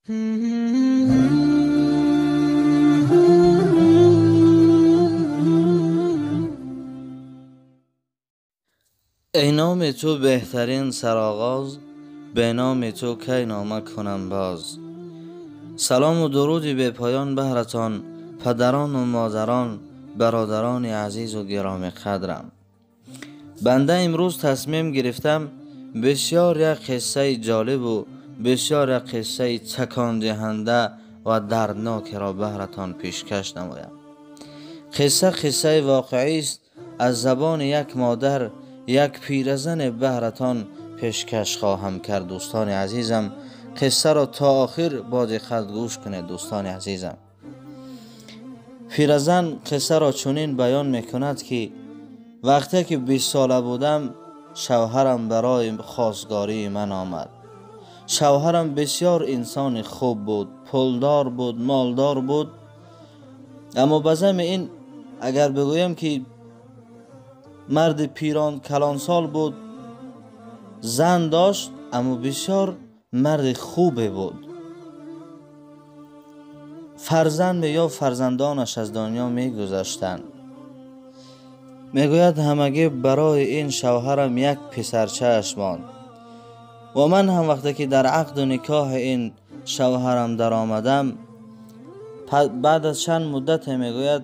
Эй نام تو بهترین سرآغاز، به نام تو کی نامه کنم باز. سلام و درودی به پایان بهرتان پدران و مادران، برادران عزیز و گرامی قدرم. بنده امروز تصمیم گرفتم بسیار یک قصه جالب و بسیار یک قصه تکان دهنده و دردناک را بهرتان پیشکش نمایم. قصه واقعی است، از زبان یک مادر، یک پیرزن بهرتان پیشکش خواهم کرد. دوستان عزیزم، قصه را تا آخر با دقت گوش کنید. دوستان عزیزم، پیرزن قصه را چنین بیان میکند که وقتی که 20 ساله بودم شوهرم برای خواستگاری من آمد. شوهرم بسیار انسان خوب بود، پولدار بود، مالدار بود، اما بزم این اگر بگویم که مرد پیران کلانسال بود، زن داشت، اما بسیار مرد خوبی بود. فرزند یا فرزندانش از دنیا میگذشتند. میگوید همگی برای این شوهرم یک پسرچه‌اش ماند و من هم وقتی که در عقد و نکاح این شوهرم در آمدم، بعد از چند مدت میگوید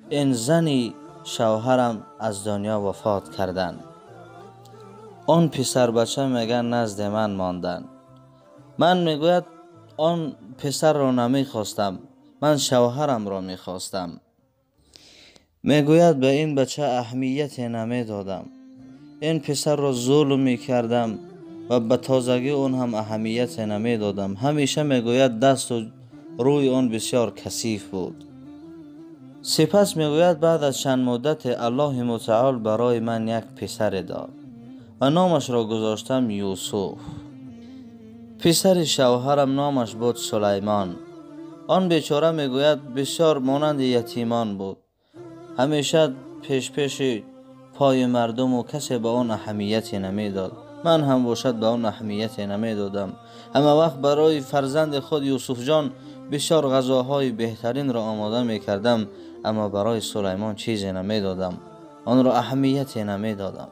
این زنی شوهرم از دنیا وفات کردن. آن پسر بچه میگن نزد من ماندن. من میگوید آن پسر را نمیخواستم، من شوهرم را میخواستم. میگوید به این بچه اهمیت نمیدادم، این پسر را ظلم میکردم و به تازگی اون هم اهمیت نمیدادم. همیشه میگوید دست و روی اون بسیار کثیف بود. سپس میگوید بعد از چند مدت الله متعال برای من یک پسر داد و نامش را گذاشتم یوسف. پسر شوهرم نامش بود سلیمان. آن بیچاره میگوید بسیار مانند یتیمان بود، همیشه پیش پیش پای مردم و کسی به آن اهمیتی نمیداد. من هم باشد به آن اهمیتی نمیدادم. همه وقت برای فرزند خود یوسف جان بسیار غذاهای بهترین را آماده میکردم، اما برای سلیمان چیزی نمیدادم، آن را اهمیتی نمیدادم.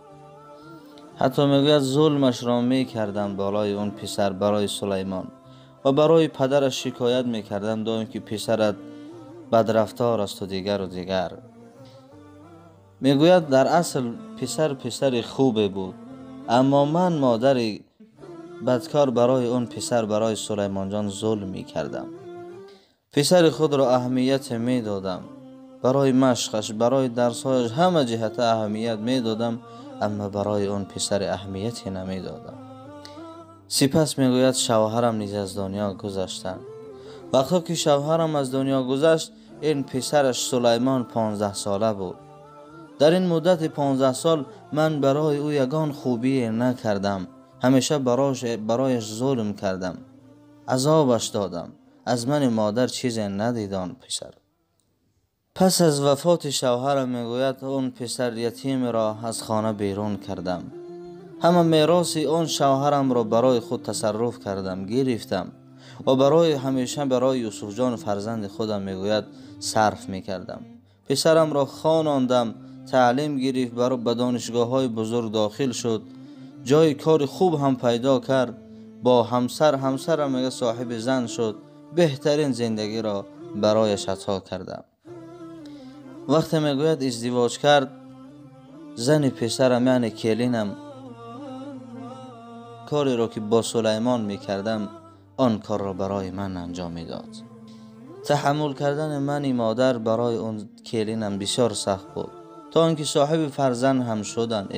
حتی میگوید ظلمش را میکردم بالای اون پسر، برای سلیمان، و برای پدرش شکایت میکردم دایم که پسرت بدرفتار است و دیگر و دیگر. میگوید در اصل پسر خوبی بود، اما من مادر بدکار برای اون پسر، برای سلیمان جان ظلم میکردم. پسر خود را اهمیت میدادم، برای مشقش، برای درسهایش، همه جهت اهمیت میدادم، اما برای اون پسر اهمیتی نمیدادم. سپس میگوید شوهرم نیز از دنیا گذشتن. وقتی که شوهرم از دنیا گذشت، این پسرش سلیمان 15 ساله بود. در این مدت 15 سال من برای او یگان خوبی نکردم، همیشه برایش ظلم کردم، عذابش دادم. از من مادر چیزی ندید آن پسر. پس از وفات شوهرم میگوید اون پسر یتیم را از خانه بیرون کردم. همه میراث اون شوهرم را برای خود تصرف کردم، گرفتم و برای همیشه برای یوسف جان فرزند خودم میگوید صرف میکردم. پسرم را خواناندم، تعلیم گرفت، برای به دانشگاه های بزرگ داخل شد، جای کار خوب هم پیدا کرد، با همسرم میگه صاحب زن شد، بهترین زندگی را برایش عطا کردم. وقتی میگوید ازدواج کرد، زن پسرم یعنی کلینم کاری را که با سلیمان میکردم آن کار را برای من انجام میداد. تحمل کردن من مادر برای اون کلینم بسیار سخت بود، تا اینکه صاحب فرزند هم شدن.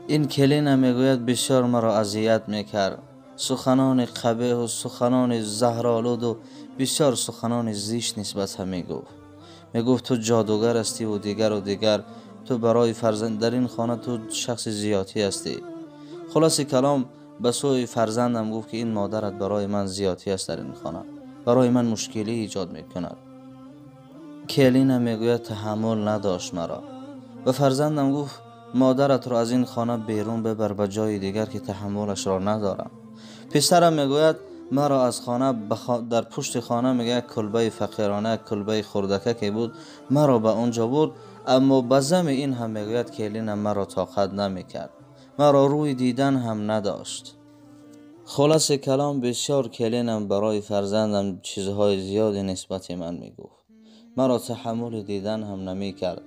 این کلینم میگوید بسیار مرا اذیت میکرد، سخنان قبیح و سخنان زهرآلود و بسیار سخنان زشت نسبت هم میگفت. میگفت تو جادوگر هستی و دیگر و دیگر، تو برای فرزند در این خانه تو شخص زیادی هستی. خلاص کلام به سوی فرزندم گفت که این مادرت برای من زیادی است، در این خانه برای من مشکلی ایجاد میکند. کلینم میگوید تحمل نداشت مرا. به فرزندم گفت مادرت را از این خانه بیرون ببر به جای دیگر که تحملش را ندارم. پسرم میگوید маро аз хона дар пушти хона мегӯяд як кулбаи фақирона, як кулбаи хурдака ки буд, маро ба он ҷо бурд. Аммо ба зами ин ҳам мегӯяд келинам маро тоқат намекард, маро рӯи дидан ҳам надошт. Хулоси калом, бисёр келинам барои фарзандам чизҳои зиёде нисбати ман мегуфт, маро таҳаммули дидан ҳам намекард.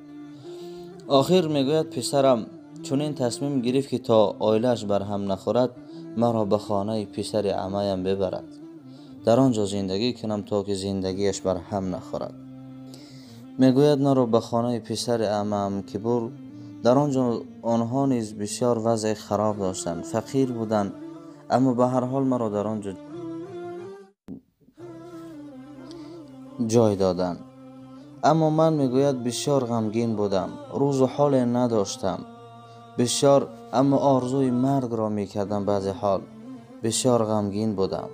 Охир мегӯяд писарам чунин тасмим гирифт, ки то оилааш барҳам нахӯрад, маро ба хонаи писари амаям бибарад, дар он ҷо зиндагӣ кунам, то ки зиндагиаш барҳам нахӯрад. Мегӯяд маро ба хонаи писари амаам ки бурд, дар он ҷо онҳо низ бисёр вазъи хароб доштанд, фақир буданд, аммо ба ҳар ҳол маро дар он ҷо ҷой доданд. Аммо ман, мегӯяд, бисёр ғамгин будам, рӯзу ҳоле надоштам, бисёр, аммо орзуи маргро мекардам. Баъзе ҳол бисёр ғамгин будам.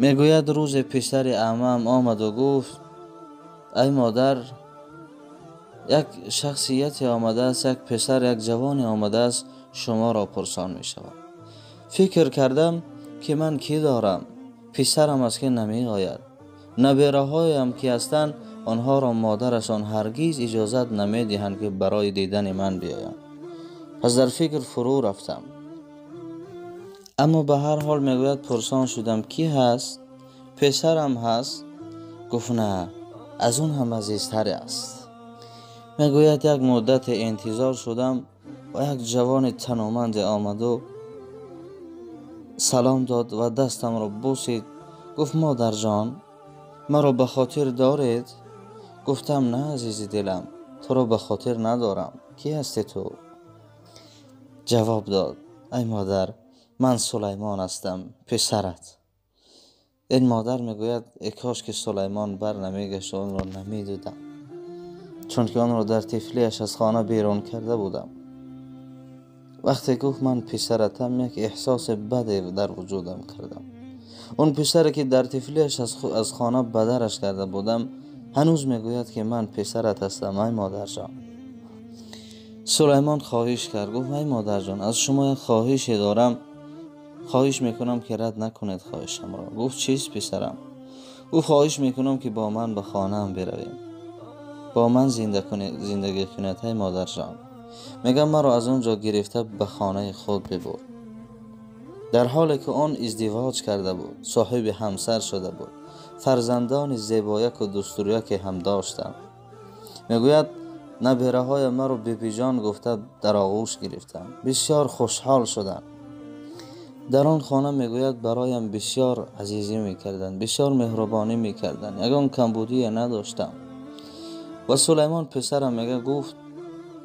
Мегӯяд рӯзе писари амаам омаду гуфт: ай модар, як шахсияте омадааст, як писар, як ҷавоне омадааст, шуморо пурсон мешавад. Фикр кардам, ки ман кӣ дорам? Писарам аст, ки намеояд. Набераҳоям ки ҳастанд, онҳоро модарашон ҳаргиз иҷозат намедиҳанд, ки барои дидани ман биёянд. Пас дар фикр фурӯ рафтам. Аммо ба ҳар ҳол, мегӯяд, пурсон шудам, кӣ ҳаст? Писарам ҳаст? Гуфт: на, аз он ҳам азизтар аст. Мегӯяд як муддате интизор шудам ва як ҷавони таноманде омаду салом дод ва дастамро бусид. Гуфт: модарҷон, маро ба хотир доред? Гуфтам: на, азизи дилам, туро ба хотир надорам, кӣ ҳасти ту? Ҷавоб дод: ай модар, ман Сулаймон ҳастам, писарат. Ин модар мегӯяд: э кош ки Сулаймон бар намегашт, онро намедидам, чунки онро дар тифлиаш аз хона берун карда будам. Вақте гуфт ман писаратам, як эҳсоси баде дар вуҷудам кардам. Он писаре ки дар тифлиаш аз хона бадараш карда будам, ҳанӯз мегӯяд, ки ман писарат ҳастам, ай модарҷон. Сулаймон хоҳиш кард, гуфт: ай модарҷон, аз шумо як хоҳише дорам, хоҳиш мекунам, ки рад накунед хоҳишамро. Гуфт: чист, писарам? Гуфт: хоҳиш мекунам, ки бо ман ба хонаам биравем, бо ман зиндагӣ кунед, ай модарҷон. Мегам маро аз он ҷо гирифта ба хонаи худ бибурд. Дар ҳоле ки он издивоҷ карда буд, соҳиби ҳамсар шуда буд, фарзандони зебояку дустуряке ҳам доштам. Мегӯяд набераҳои маро бибиҷон гуфта дар оғӯш гирифтам, бисёр хушҳол шудам. Дар он хона, мегӯяд, бароям бисёр азизӣ мекарданд, бисёр меҳрубонӣ мекарданд, ягон камбудие надоштам. Ва Сулаймон писарам мега гуфт,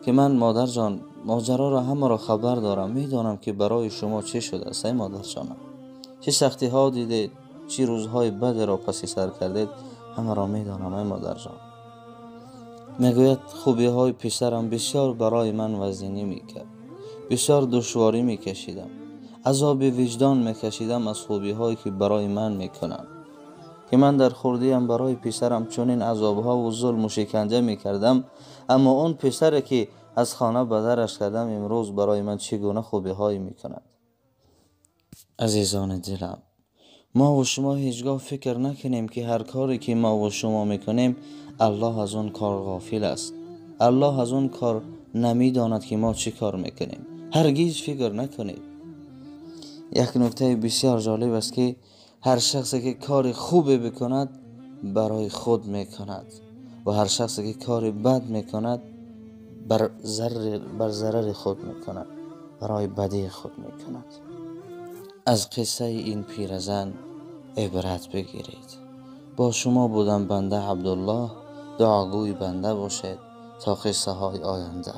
ки ман, модарҷон, моҷароро ҳамаро хабар дорам, медонам, ки барои шумо чӣ шудааст, ай модарҷонам, чӣ сахтиҳо дидед, чӣ рӯзҳои бадеро паси сар кардед, ҳамаро медонам, ай модарҷон. Мегӯяд хубиҳои писарам бисёр барои ман вазнинӣ мекард, бисёр душворӣ мекашидам, азоби виҷдон мекашидам аз хубиҳое ки барои ман мекунанд, ки ман дар хурдиам барои писарам чунин азобҳову зулму шиканҷа мекардам, аммо он писаре ки аз хона ба дараш кардам, имрӯз барои ман чӣ гуна хубиҳое мекунад. Азизони дилам, мо ву шумо ҳеҷ гоҳ фикр накунем, ки ҳар коре ки мо ву шумо мекунем, аллоҳ аз он кор ғофил аст, аллоҳ аз он кор намедонад, ки мо чӣ кор мекунем. Ҳаргиз фикр накунед. Як нуктаи бисёр ҷолиб аст, ки ҳар шахсе ки кори хубе бикунад, барои худ мекунад, ва ҳар шахсе ки кори бад мекунад, бар зарари худ мекунад, барои бадии худ мекунад. Аз қиссаи ин пиразан ибрат бигиред. Бо шумо будам банда Абдуллоҳ. Дуогӯи банда бошед то қиссаҳои оянда.